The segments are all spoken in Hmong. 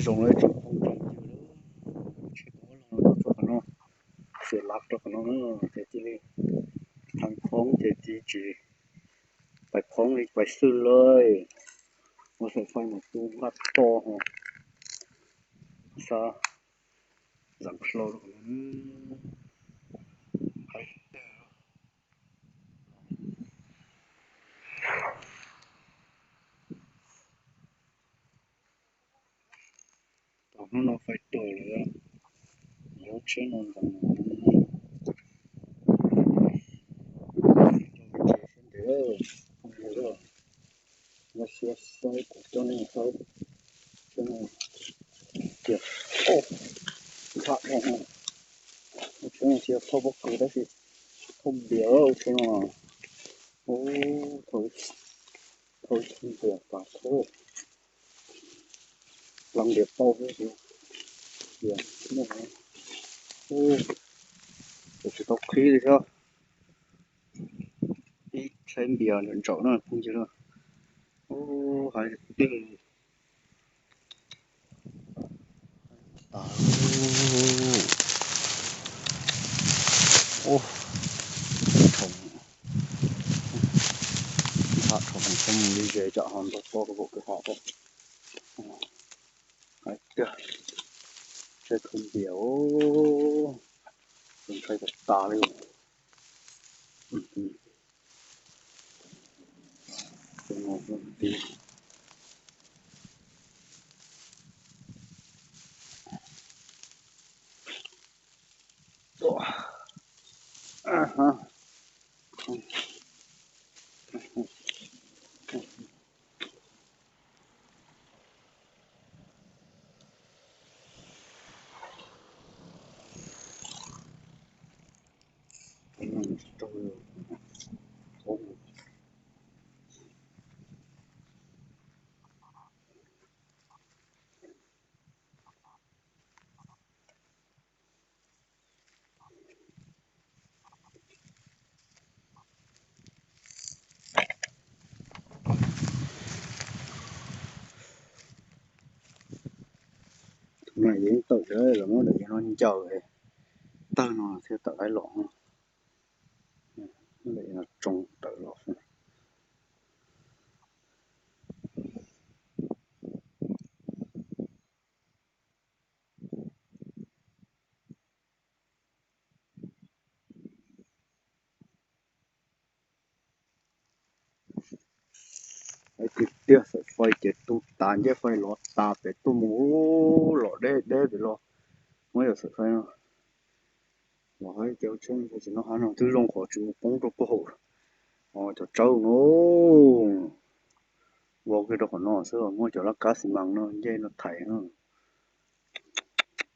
Tsoom lawv tsoom phooj tsoom ywg, tsheb poob los rau qhov no, xiam lav rau qhov no na, ces cia li thaj phoob ces cia tsis pais phoob li pais xwb lawm. Ua xaim fais mas tu nqaj to ho, xav zeem hlau rau qhov no. Tom hnub no fais tuag lawm, lub tsheb no ntxeev siab ntev, nyob siab xwb kuv coj nej saib tsheb no tias, ntshai dhau, tsheb no tsis yog thauj pob kws tab sis thauj npias tsheb no, ub, thauj ib tug npias tas thauj, pleev npias tau xwb, npias, ub, tsis tau qhib li thiab. Ib tsheb npias ntawm ntsaum na phooj ywg na, ub, hais tiag. Ntshai dhau, mus li ze tsam ho ntog to rau pem kwj ha. Hais tiag, tsheb thauj npias, ntshai tas tas li. Tus no yeej tawm los muab daim no ncaws tawg no thiaj tawm laib los. Daim no tsoo tawm los. Hais tiag tiag, xaim fais ces tu tas, ncej fais los tas pem tuaj mus, los deb deb pem los. Muab yog xaim fais no los hais cov tsheb tsis no hav no twb zoo qhov tsis mus poob rau puag hauv cov tsawb no. Vau kiag rau qhov no xwb, muab cov laj kab xi mas no ncej no thaiv no.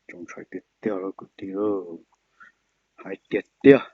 Tsoos ntshai tiag tiag los kwv tij, hais tiag tiag.